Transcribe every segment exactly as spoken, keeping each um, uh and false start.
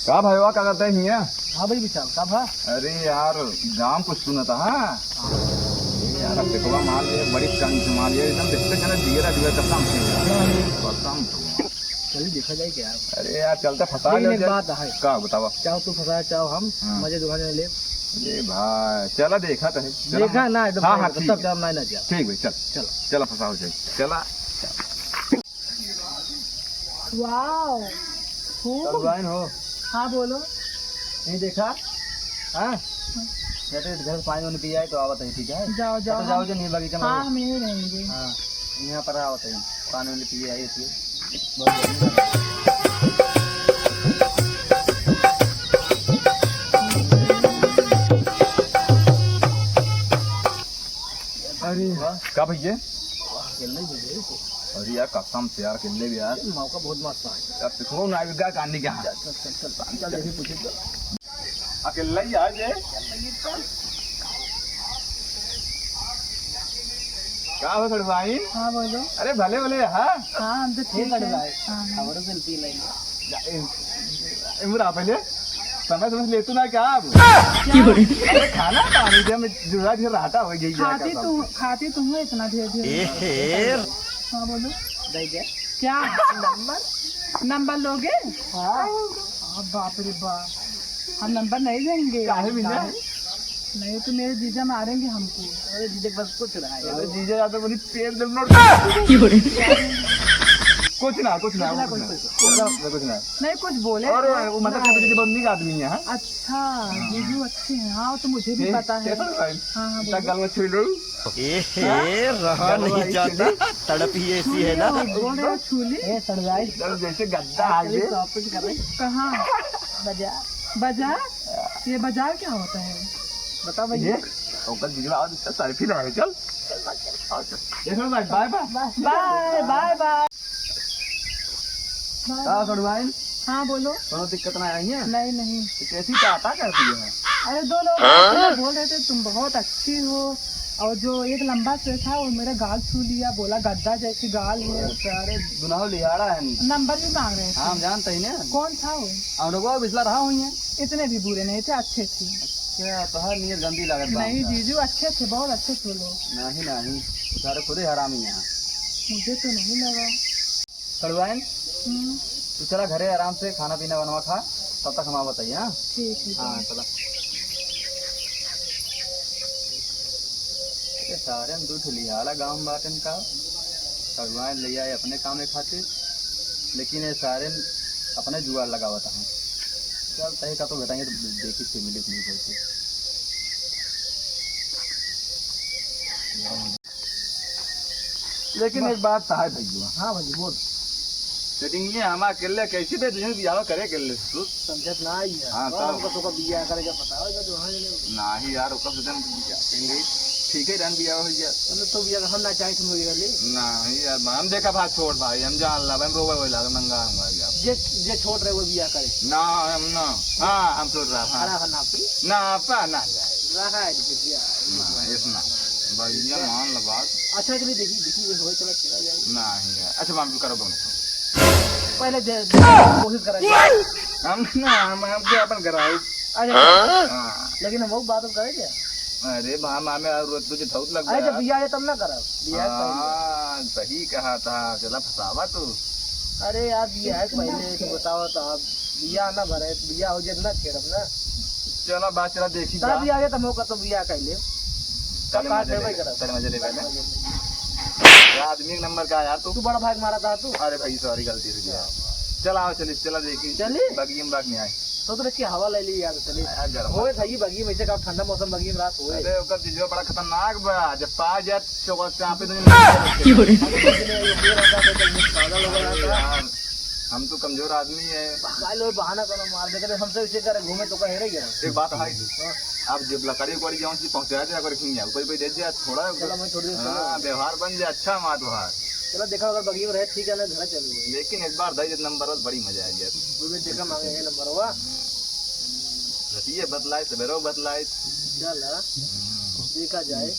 का भाई, का करते हैं हियाँ? हाँ भाई विशाल, का भा? अरे यार, गाँव कुछ सुनता, हाँ? अरे यार, अब देखो, माल ये बड़ी टंच माल ये, एकदम देखते चला, जिगरा जिगरा कसम से यार। हाँ, हाँ। कसम से। चलिए देखा जाए क्या है। अरे यार, चलते फंसा लेकिन ले एक चल। बात है। का बतावा? चाहो तू फंसा, चाहो हम, हाँ। मजे दुकान में ले। ए भाई, चला देखा तो है। चला देखा हम। ना, एकदम हाँ, सही हाँ, बता, ठीक तब है। चला, ना, ना जा। ठीक भाई, चल। चला। चला फंसा हो जाए। चला। वाओ, खूब। तरुआइन हो। हाँ, बोलो। नहीं देखा? हाँ? कहते घर से पानी वानी पिया है तो आवत है, ठीक है? जाओ, जाओ, तो जाओ, हम जो नहीं बगीचा में हाँ, हो। हम यहीं रहेंगे। हाँ, यहाँ पर आवत है, पानी वानी पिया है इसलिए। बहुत गर्मी लग रही है। अरे, वाह। का भैया? वाह, अकेले भी है तो। अरे यार, कसम से यार, अकेले भी यार। मौका बहुत मस्त है। यार, पिछलो ना आवेगा कान्नी के यहाँ। चल, चल, चल, चल, चल, चल, देखी, पूछी, चल। अकेले ही आ जे। का हो, सड़वाई? हाँ, बोलो। अरे, भले, भले, हाँ? हाँ, हम तो ठीक है। हाँ, हाँ। हमरो selfie ले लो। जा, ए, ए, मुरा पहले। समय, समय से लेतू ना क्या अब? क्या? अरे, खाना पानी दे, मैं जुड़ा, जुड़ा रहता हो गई, क्या खाती करता तू, हूँ? खाती तू है इतना धीरे धीरे। ए, हेर। हाँ, बोलो। दे दे। क्या? नंबर? नंबर लोगे? हाँ। हाँ, बाप रे बाप, हम नंबर नहीं देंगे। काहे बिना? नहीं तो मेरे जीजा मारेंगे हमको। अरे जीजा बस कुछ ना है। अरे जीजा या तो बोली पेट दर्द नोट। कुछ ना, कुछ ना, कुछ ना, कुछ ना, कुछ ना। नहीं, कुछ बोले। अरे वो मतलब क्या, जीजा बहुत नीक आदमी है, हाँ? अच्छा, जीजू अच्छे हैं। हाँ, तो मुझे भी पता है। कैसा भाई? हाँ, हाँ, बोलो। गल में छू लो। ए, हे, रहा नहीं जाता, तड़प ही ऐसी है ना। छू ले, बोल रहे हो, छू ले। ए, सड़वाई। एकदम जैसे गद्दा आ गए। कहाँ? बाजार। बाजार? ये बाजार क्या होता है? बता भैया। ये, ओकर दिलवा आज इतना selfie लगा के चल। चल, चल, चल। ये सब भाई, bye, bye। Bye, bye, bye। का सड़वाइन? हाँ, बोलो। कोनो दिक्कत ना आई है? नहीं, नहीं। तो कैसी बाता करती है? अरे, दो लोग हाँ? बोल रहे थे, "तुम बहुत अच्छी हो," और जो एक लंबा से था, वो मेरा गाल छू लिया, बोला, "गद्दा जैसी गाल है।" अरे, सारे दुनाहो लिहाड़ा है। नंबर भी मांग रहे थे। हाँ, हम जानते ही ना। कौन था वो? हम लोगों को बिचला रहा हुई है। इतने भी बुरे नहीं थे, अच्छे थे। अच्छा, तो हर नियत गंदी लागत बा नहीं, हमका। जीजू अच्छे थे, बहुत अच्छे थे लोग। नहीं, नहीं, सारे खुदे हरामी हैं। मुझे तो नहीं लगा। सड़वाइन, हम्म। तू चला घरे आराम से खाना पीना बनवा खा, तब तक हम आवत हई, हाँ? ठीक है, हाँ, ठीक। चला। ये सारे हम दू ठो लिहाला गाँव में बाटेन का, सड़वाइन ले आए अपने कामे खातिर, लेकिन ये सारे अपने जुआर लगावत हैं। चल, तही का तो भेटाएंगे तो देखी थे मिले कि नहीं करते। लेकिन बस। एक बात तो है भैया। हाँ भैया, बोल। Setting ये हम अकेले कैसे दे तुझे बियाह करे अकेले तू? समझत ना आई है। हाँ, और तब। हमको तो का बियाह करे का पता हो, जो वहाँ नहीं। नहीं यार, ओकर से हम बियाह करेंगे। ठीक है, रहन बियाह हो गया। मतलब तो बियाह हम ना चाहे तुम बियाह ले। नहीं यार, हम देखा भाई छोड़ भाई, हम जान ला, हम रोवे होए लागे, नंगा हम भाई यार। जे, जे छोड़ रहे वो बियाह करे। ना, हम ना। हाँ, हम छोड़ रहा, हाँ। खड़ा होना आपकी। ना, आपका ना जाए। रहा है बियाह। ना, इतना। बढ़िया मान ला बात। अच्छा, चलिए, देखी, देखी, वो होए, चला, चला जाए। नहीं यार। अच्छा, मामी, करो दोनों। पहले दे, दे, कोशिश करा जाए। हम ना, हम, हम तो अपन कराओ। अच्छा, हाँ। लेकिन हम वो बात करे क्या? अरे, मामा, मामे और तुझे धौत लग अरे, गया। जब बियाह है, तब ना करब। बियाह है, तब। हाँ, सही कहा था। चला, फंसावा तू। अरे यार, बियाह है, पहले तो बताओ तो आप। बियाह ना भरे, बियाह हो जाए, ना छेड़ब ना। चला, बात चला, देखी तब जा। बियाह है, तब मौका तो बियाह कर ले। चल, तब मजा कहाँ ले, करब? चल, मजा ले, पहले। ये आदमी एक नंबर का यार तू। तू बड़ा भाई मारा था तू। अरे भाई, sorry, गलती से गया। चल, आओ, चलिए, चला, देखी। चली? बगिया में बाग नहीं आए। तो, तो इसकी हवा ले ली यार, चली। यार, गर्म होए है। था ये बगिया में, ऐसे का ठंडा मौसम, बगिया में रात होए। अरे, ओकर चीजवा बड़ा खतरनाक बा, जब पा जाए, तो ओकर चापे तो नहीं। क्यों रे? पागल हो गया था। यार, हम तो कमजोर आदमी है। भगा लो, बहाना करो, मार दे, हमसे ऐसे करे, घूमे तो कहे रह गया। एक बात है, हाँ। अब जब लकड़ी उकड़ी जाऊँ, पहुँचा दे, अगर खिंग जाए, कोई, कोई दे दे, थोड़ा। चलो, मैं छोड़ दूँ, चलो। हाँ, व्यवहार बन जाए, अच्छा मात व्यवहार। चलो, देखा, अगर बगिया में रहे, ठीक है, ना, घर चलो। लेकिन एक बार दई दे नंबर, बड़ी मजा आ जाए। वो भी देखा, मांगे है नंबर, हुआ। रतिये बतलाए, सवेरो बतलाए। चल, हाँ। हम्म। देखा जाए।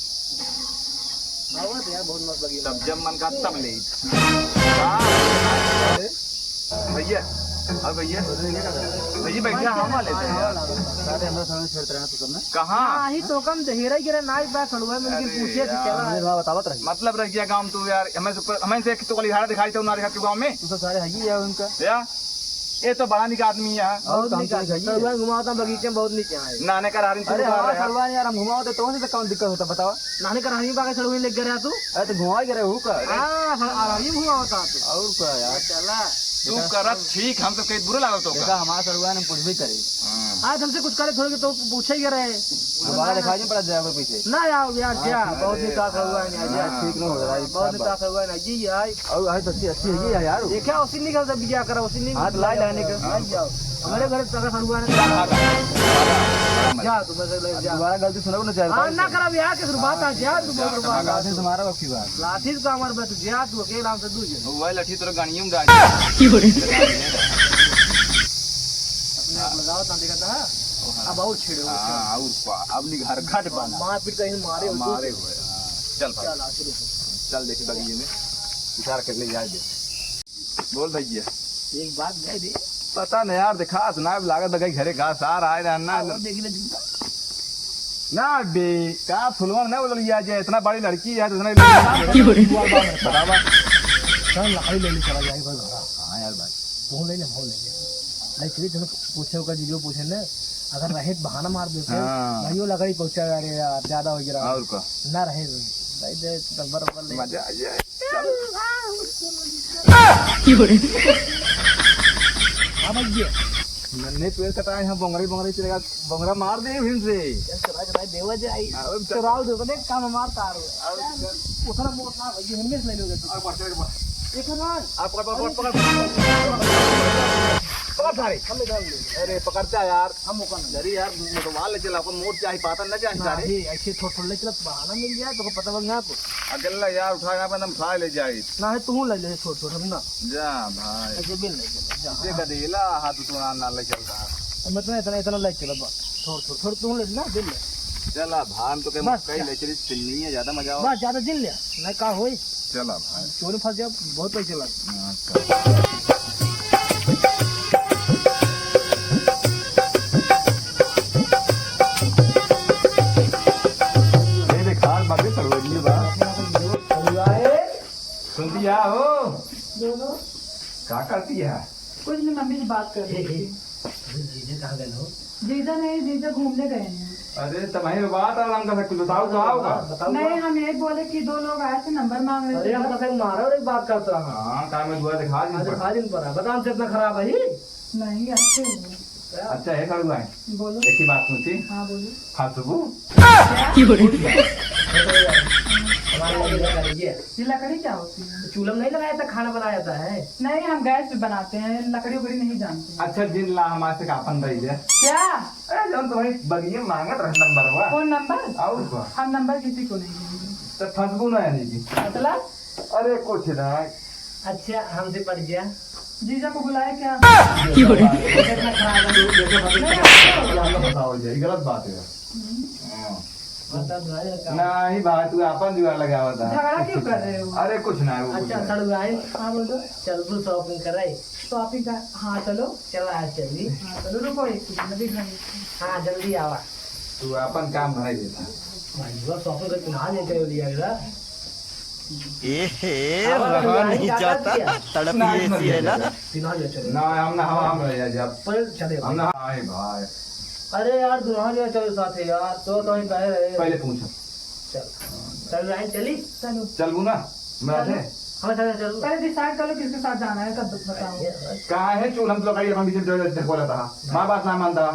आवा तो यार, बहुत मस्त लगी। तब जब मन का तब ले। हाँ। भैया, हाँ भैया, भैया बैठा, हम आ लेते हैं यार। सारे हमरा सामने छेड़त रहे हैं तू सब ना। कहाँ? हाँ, ही तो कम दहेरा गिरे ना, एक बार सड़ुआ में लेकिन अरे पूछे थे यार। क्या? हमरे वहाँ बतावत रही। मतलब रह गया गाँव में तू यार, हमें से, हमें से एक तो कल झाड़ा दिखाई था, ना दिखा तू गाँव में। तू तो सारे है ही यार उनका। या? ये तो बड़ा निक आदमी है। बहुत बहुत काम निक तो आदमी। है ही है। सड़ुआ घुमावता बगीचे में बहुत नीचे आए। नाने का रहरी अरे शुरू कर हाँ, रहे हैं। सड़ुआ यार, हम घुमावते तो उनसे कौन दिक्कत होता, बतावा? नाने का रहरी बागे सड़ुआ लेके गया तू? अरे तो घुमा गया हूँ का? हाँ, सर, आ रहरी घुमावता तू। और का यार? चला। तू करत ठीक, हम तो कहीं बुरा लागल तो देखा, का? हमारा सड़ुआ ने कुछ भी करे। हाँ। आज हमसे कुछ करे थोड़े के तो पूछे ही रहे। हमारा दिखाई नहीं पड़ा ड्राइवर पीछे। ना आओ यार, हाँ, जा, ठीक। बहुत ही का सड़ुआ ने, जा। हाँ, ठीक ना हो रहा है, बहुत ही का सड़ुआ ने, जी, आई। और आज अच्छी, अच्छी है ये यार। देखा, उसी निकल से बिया करा, उसी निकल हाथ लाई लाने का। आ जाओ। हमारे घर तक सड़ुआ ने। जा, तू बस ले जा। दोबारा गलती सुनाओ ना चाहे। हाँ, ना करा यार, किस बात आ, जा, तू बहुत बात। लाठी से मारा बाप की बात। लाठी से तो हमारे बस जा, तू अकेला हमसे दूर जा। वो लठी तोरा गाड़ियों में डाल। अपने आप लगाओ, तां देखा था। अब और छेड़े हो। हाँ, और का? अब निघर घट बना। मारपीट कहीं मारे हो, मारे हुए, हाँ। चल भाई। चल, आ, चलो। चल, देखी बगिए में। इशारा कर ले, जाए दे। बोल भैया। एक बात कह दे। पता नहीं यार, देखा तो ना लागत बगई घरे का सार आए रहना। हाँ, वो देख ले जूता। ना बे, का फुलवा ना बोल लिया जाए, इतना बड़ी लड़की है तो इतना ही क्यों रे? बतावा। चल, लकड़ी ले ले, चला जाए भाई घर। हाँ यार भाई। फोन ले ले, फोन ले ले। नहीं, चलिए, चलो, पूछे होगा, जीजो पूछे ना, अगर रहे तो बहाना मार देते। हाँ। भाइयों, लकड़ी पहुंचा, अरे यार, ज्यादा हो गया। और का? ना रहे, भाई, दे, रबर, रबर ले। मजा आ जाए। चल। क्यों रे? अब ये नन्हे पेड़ कटाए हैं, बोंगरी, बोंगरी चलेगा, बोंगरा मार दे फिर से। चल, चला, चला, देवा जाए। हाँ, अब चल। चुराव दे, देख, काम मार तार। अब चल। उतना मोट ना, ये हमें से ले लोगे तू। अब पकड़, पकड़, पकड़। एक ना। अब पकड़, पकड़, पकड़, पकड़। पकड़ सारे। हम इधर ले। अरे, पकड़ता यार। हम ओका नहीं। अरे यार, मोटवा ले चला, अपन मोट चाही, पाता न चाही ना, सारे। ये ऐसे थोड़, थोड़ ले चला, बहाना मिल जाए, तो पता लग ना को। अकेला यार उठा, यहाँ पे हम उठा ले जाए। ना है, तू ले ले, छोड़, छोड़, हम ना। जा भाई। ऐसे बिल नहीं चला, जा। इसे गदेला हाथ उठा ना ले चल रहा। हम इतना, इतना, इतना ले चला, बस। छोड़, छोड़, छोड़, तू ले ना, बिल ले। चला भाई, हम तो कहीं बस, कहीं जा। ले चली, चिन्नी है, ज्यादा मजा आओ। बस, ज्यादा जिन ले, नहीं का होई। चला भाई। चोरी फंस जाओ, बहुत पैसे लगे। अच्छा। ये देख, हाल बाकी सड़वइले बा। सुनती है हो? बोलो। का करती है? कुछ नहीं, मम्मी से बात कर रही थी। अरे जीजा कहाँ गए हो? जीजा नहीं, जीजा घूमने गए हैं। अरे, तब वहीं बात आराम कर सकते, बताओ तो आओ का? बताओ। नहीं, हम यही बोले कि दो लोग आए थे, नंबर मांग रहे थे। अरे, हम तो कहीं मारा और एक बात करता हूँ। हाँ, काम में दुआ दिखा दिन अरे, पर। दिखा दिन पर है। बता, हमसे इतना खराब है ही? नहीं, अच्छे हो। अच्छा है, साड़ू भाई। बोलो। एक ही बात पूछी। हाँ, बोलो। फंसबू? क्या? हमारे लिए कर लीजिए। ये लकड़ी क्या होती है? चूल्हा में नहीं लगाया था, खाना बनाया जाता है। नहीं, हम गैस पे बनाते हैं, लकड़ी उकड़ी नहीं जानते हैं। अच्छा, जिन ला हमारे से कापन रही है। क्या? अरे, जौन तुम्हारी बगिए मांगत रहे नंबर हुआ। फोन नंबर? और का? हम नंबर किसी को नहीं देंगे। तो फंसबू ना यानी कि? मतलब? अरे, कुछ ना। अच्छा, हमसे पड़ गया। जीजा को बुलाए क्या? क्यों रे? देखो, देखो, देखो, नहीं, देखो, आपको बताओ, ये गलत बात है। हम्म। हाँ। बता दो, अरे, का? नहीं भाई, तू आपन जुआ लगावा था। झगड़ा क्यों कर रहे हो? अरे, कुछ ना है, वो अच्छा, कुछ ना है। सड़ुआइन। हाँ, बोलो। चल, तू shopping करे। Shopping का? हाँ, चलो। चला, आज चली। हाँ, चलो, रुको एक second, अभी हम हाँ, जल्दी आवा। तू आपन काम बनाई देता। भाई, वो shopping का किनारे लेके लिया गया। ए हे, आवा, रहा नहीं जाता, तड़प ये ऐसी है ना। ना, हम ना, हम, हम रह जाए जब। पर चले हम भाई। ना, आए भाई। अरे यार, दुल्हन जो चलो साथ है यार, तो, तो ही कहे रहे। पहले पूछो। चल। चल, राइन चली? चलो। चलबू ना? मैं चलो। हाँ, चलो, चलो। पहले decide कर लो किसके साथ जाना है, तब बताओ। काहे चूल हम तो कहीं अपन बीच में ढकोला था। माँ बात ना मानता।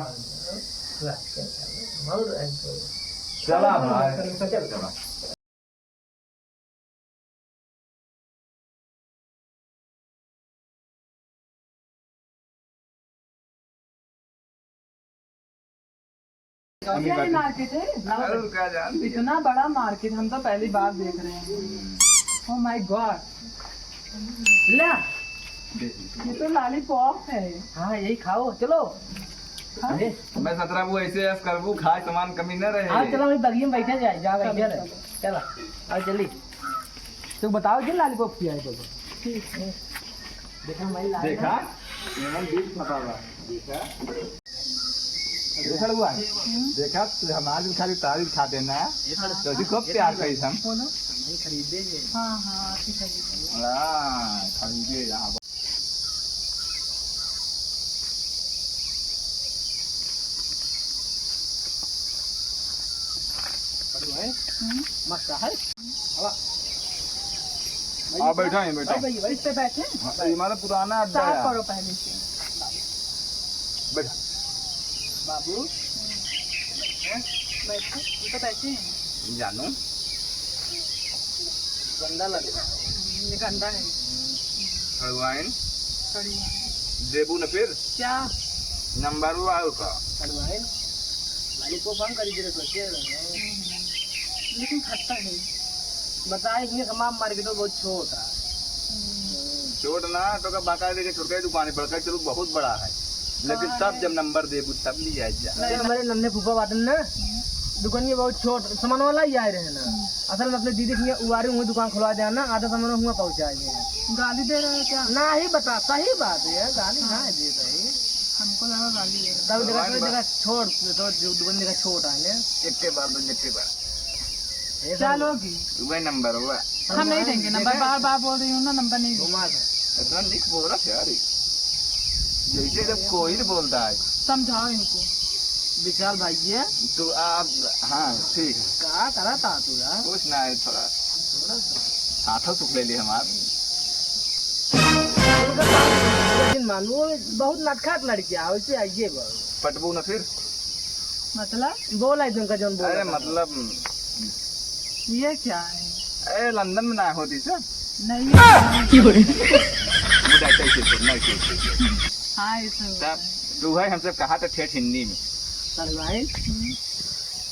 चला भाई। चलो, चलो। चला। क्या ये market है? अरे, रुका जा। इतना बड़ा market हम तो पहली बार देख रहे हैं। Oh my God। ला। ये तो lollipop है। हाँ, यही खाओ, चलो। हाँ? अरे। मैं सतरा वो ऐसे ऐस करबू, खाए सामान कमी न रहे। हाँ, चलो, अभी बगिया में बैठे जाए, जहाँ बैठे रहे। चलो। चलो, आओ जल्दी। तो बताओ जी, lollipop किया है, चलो। ठीक है। देखा, एमन बीच फंसा बा। देखा। देखा हुआ है? देखा, तू हमार भी खाली तारीफ खा देना। तो अभी खूब प्यार करी हम। बोलो। हाँ, हाँ, ठीक है, ठीक है। हाँ, खरीदे यहाँ। हम्म। मस्त है। हाँ, बैठा है, बैठा। भाई, भाई, इस पे बैठे। हाँ, ये हमारा पुराना अड्डा साफ है। करो पहले से। बैठा। बाबू। बैठो, ये तो बैठे हैं। जानू। गंदा लगे। ये गंदा है। हलवाइन। सड़ुआइन। देबू न फिर? क्या? नंबर वा का? हलवाइन। भाई को फोन करी, तेरे सोचे रहे। लेकिन खट्टा है। बताए कि हमार मार्केट में बहुत छोट है। छोट ना, तो का बाकायदे के छोटका ही दुकान है, बड़का चलो बहुत बड़ा है। लेकिन हाँ, तब है। जब नंबर देबू तब लिया जा। नहीं, हमारे नन्हे फूफा बाटन ना, दुकान ये बहुत छोट, सामान वाला ही आए रहे ना। असल में अपने दीदी के यहाँ उआरे हुए दुकान खुलवा देना, आधा सामान हुआ पहुँचा दिया। गाली दे रहे हो क्या? ना ही बता, सही बात है, गाली ना है दे रही। हमको लगा गाली दे रहे हो। तब देखा, भगवान तब बा- देखा छोड़, तो जो दुकान देखा छोड़ आने। एक के बाद दो, एक के बाद। ये क्या सब लोगी? वही नंबर हुआ। हम नहीं देंगे नंबर, देखा? बार बार बोल रही हूँ ना, नंबर नहीं देंगे। घुमा दे। इतना लिख बोला क्या रे? जैसे जब कोई नहीं बोलता है। समझाओ इनको। विशाल भाई ये। तो आप, हाँ, ठीक है। का करा था तू यार? कुछ ना है, थोड़ा, थोड़ा सा। हाथों सुख ले लिए हमार। लेकिन मानू, बहुत नटखट लड़किया है, वैसे आइए बा। पटबू ना फिर? मतलब? बोला है तुमका जौन बोला अरे था। मतलब ये क्या है? अरे लंदन में ना होती सर। नहीं। वो डाटा इसे तो ना के। हाँ, ये तो तब तू है हमसे कहा था ठेठ हिंदी में। सड़ुआइन? हम्म।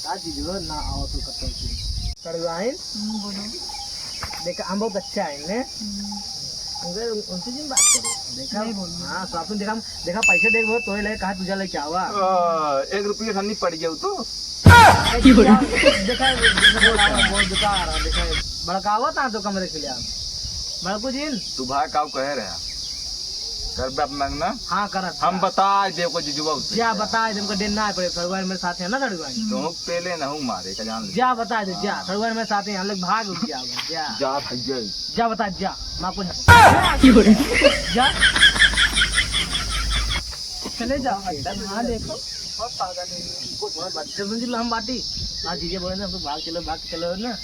का चीज हो ना आओ तो कतौ से। सड़ुआइन? हम्म, बोलो। देखा, हम बहुत अच्छा है ने। हम्म। मगर उन-, उनसे जिन बात करो। देखा, नहीं बोलूँ। हाँ, तो आपने देखा, देखा पैसे दे वो तोरे लगे कहा तुझे लेके आवा। आ, एक रुपये खानी पड़ गया तो। देखा, देखा, बहुत बेकार है, देखा, भड़कावा था तो कमरे के लिए आप। भड़कू जिन। तू भाई काऊ कहे रहा? कर बाप मांगना? हाँ, करत हम बा। बता दे को जुजुआ उसे। जा बता दे, हमको देना है पड़े, सड़ुआइन मेरे साथ है ना, सड़ुआइन। तो पेले ना हूँ मारे का जान ले। जा बता दे, जा, सड़ुआइन मेरे साथ है, हम लोग भाग गया, जा। जा भैया। जा बता, जा, माँ को जा। जा। चले जाओ, हाँ, देखो, बहुत पागल है। कुछ बहुत बात, चल, समझ लो, हम बाटी। हाँ, जीजे बोले ना, हम तो भाग चलो, भाग चलो ना।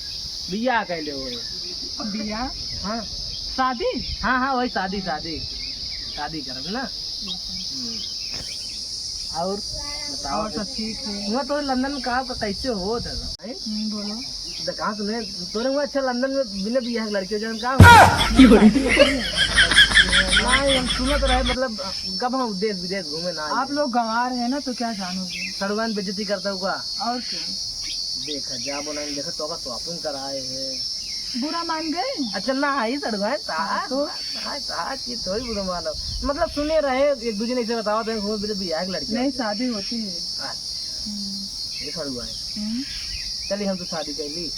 बियाह कह ले वो। बियाह? हाँ। शादी? हाँ, हाँ, वही शादी, शादी। शादी करब ना। हम्म। और बताओ। और सब ठीक है। वहाँ तो लंदन में का, का कैसे हो था, हैं? हम्म, बोलो। तो कहाँ सुने, तोरे वहाँ अच्छा लंदन में बिना बियाह के लड़की हो जाए, का हो? नहीं, हम सुनत रहे, मतलब, कब हम देश विदेश घूमे ना आए। आप लोग गंवार है ना, तो क्या जानोगे? सड़ुआइन बेइज्जती करता होगा। और क्या? देखा, जा बोला, देखा, तो का shopping कराए है। बुरा मान गए? अच्छा, ना, आई सड़ुआइन, ता, हाँ, तो? ता, ता, ये थोड़ी बुरा मानो। मतलब, सुने रहे, एक दूजे ने इसे बतावा, तो घूमे बिना बियाह के लड़की नहीं, होती है। शादी होती है। अच्छा। हम्म। ये सड़ुआइन। हम्म। चलिए, हम तो शादी कर ली।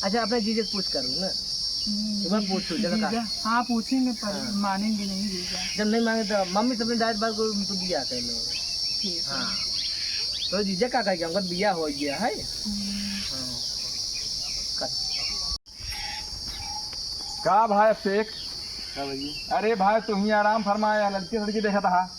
अच्छा, अपने जीजे से पूछ करूँ ना? हम्म, एक बार पूछो, जरा का? जीजा, हाँ, पूछेंगे, पर हाँ। मानेंगे नहीं जीजा। जब नहीं माने, तो मम्मी से अपने direct बात करो, तुम तो बियाह कर लो। ठीक है। हाँ। तो जीजा का कहे, हमका बियाह हो गया है। हम्म। हाँ। का भाई शेख? का भैया? अरे भाई, तुम ही आराम फरमाया, लड़की सड़की देखा था। हाँ।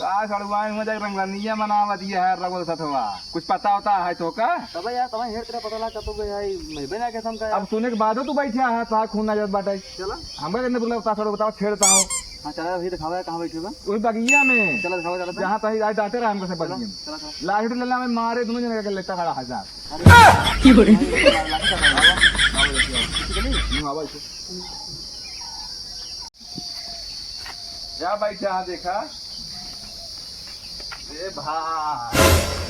का सड़ुआइन हुआ जाके रंगरनिया मनावा दिया है, रंगोल सथवा। कुछ पता होता है तो का? तब यार, तब हेर तेरा पता लगा, कब तो गया है, मैं भी ना के समझा यार। अब सुने के बादो तू बैठा है, ता खून ना जात बाटे। चला। हमका कहने बोला, बता, सड़ो, बताओ, छेड़ता हो। हाँ, चला, अभी दिखावा है, कहाँ बैठे बा? वही बगिया में। चला, दिखावा, चला, चला। जहाँ तही आज डॉक्टर है, हमको से चला, बगिया में। चला, चला। लाठी डंडा में मारे, दोनों जने के लेता खड़ा हजार। अरे, क्यों रे? लाठी का डंडा। हाँ, आवा इसे। जा भाई, जा देखा। ए भाई,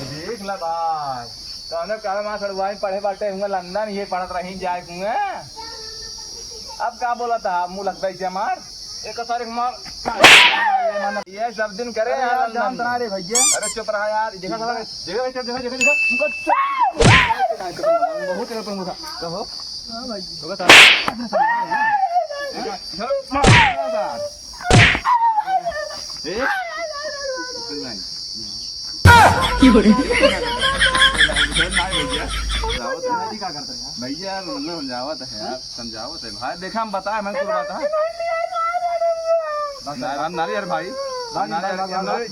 देख ला भाई। तने कहल मार सड़ुआइन पढ़े बाटे हुआ लंदन, ये पढ़त रही जाए हुए। अब का बोला था, मुँह लगता है मार। एक तारीख मार। ये सब दिन करे अरे यार, यार, लंदन। जानता ना रे भैया। अरे चुप रहा यार, देखा साला, देखा, देखा, देखा, देखा, देखा। बहुत तेरे पर मुँह था। कहो। हाँ भाई। होगा साला। चलो, मार यार। ए? नहीं। की हो रही? भैया, समझावत है। भैया, मतलब, समझावत है यार, समझावत है भाई। देखा, हम बताए, मैं कुछ बात है। ना, राम नारी यार भाई। राम नारी यार, राम नारी।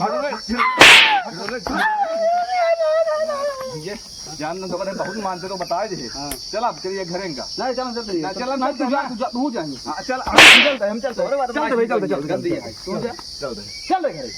भैया, जान न तो बहुत मानते तो बताए दे। हाँ। चल, अब चलिए घरे का। नहीं, चल, चल, चल, ना, चल, चल, ना, तू जा, तू जा, तू जा। हाँ, चल, हम चलते हैं, हम चलते हैं। चलते भाई, चलते, चलते, चलते। तू जा। चलते। चल रे घरे।